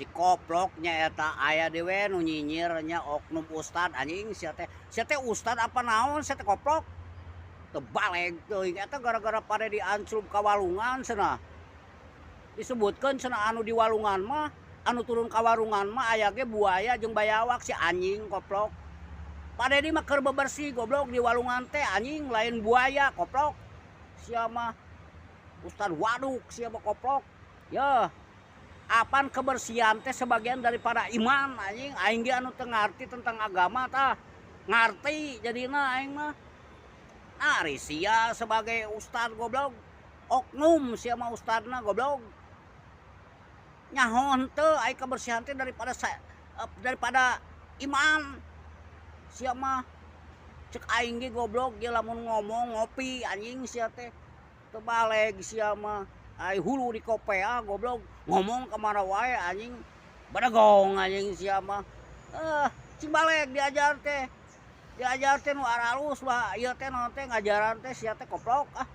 Si koploknya eta aya dewe nu nyinyir nya, oknum ustad anjing sia teh. Sia teh ustad apa naon sia teh, koplok? Teu baleg teuing eta gara-gara pada diancrub ka walungan cenah. Disebutkeun cenah anu di walungan mah, anu turun ka walungan mah aya ge buaya jeung bayawak, si anjing koplok. Pak Dedi mah keur bebersih, goblok, di walungan teh anjing, lain buaya, koplok. Sia mah ustad waduk sia mah, koplok. Yeuh. Apan kebersihan teh sebagian daripada iman anjing, aing ge anu teu ngarti tentang agama tah ngarti jadina aing mah. Nah, ari sia sebagai ustad, goblok, oknum sia mah ustadna, goblok. Nyaho henteu ai kebersihan teh daripada iman? Sia mah cek aing ge, goblok, ge lamun ngomong ngopi anjing sia teh. Teu baleg sia mah. Ai hulu di kopea, goblok, ngomong kamana wae anjing, badegong anjing sia mah. Eh, cing baleg diajar teh. Diajar teh nu aralus bah ieu teh naon teh ngajaran teh sia teh, koplok ah.